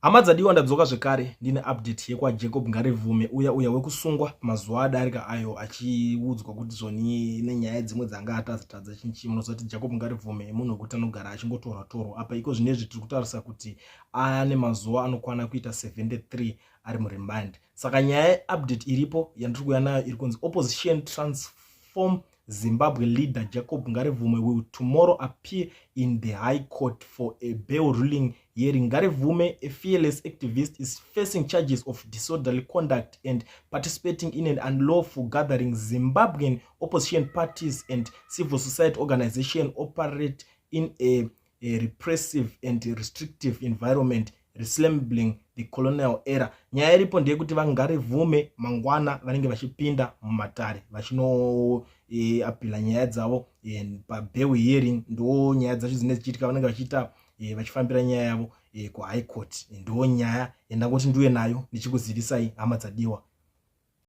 Hama dzadiwa, ndadzoka zvekare ndine update yekwaJacob Ngarivhume, uya uya wekusungwa mazuva adarika ayo, achiudzwa kuti zvoni nenyaya dzimwe dzanga atazitadza chinchi. Munoziva kuti Jacob Ngarivhume munhu wekuti anogara achingotorwa torwa. Apa iko zvinezvi tiri kutarisa kuti ane mazuva anokwana kuita 73 ari muremand. Saka nyaya yeupdate iripo yandiri kuuya nayo iri kunzi opposition Transform Zimbabwe leader Jacob Ngarivhume will tomorrow appear in the High Court for a bail ruling hearing. Ngarivhume, a fearless activist, is facing charges of disorderly conduct and participating in an unlawful gathering. Zimbabwean opposition parties and civil society organization operate in a repressive and restrictive environment resembling the colonial era. Nyaya iripo ndeyekuti vaNgarivhume mangwana vanenge vachipinda mumatare vachinoapila nyaya dzavo pabail hearing. Ndo nyaya dzacho dzinenge dzichiitika, vanenge vachiita vachifambira nyaya yavo kuHigh Court. Ndo nyaya yandangoti ndiuye nayo ndichikuzivisai, hama dzadiwa.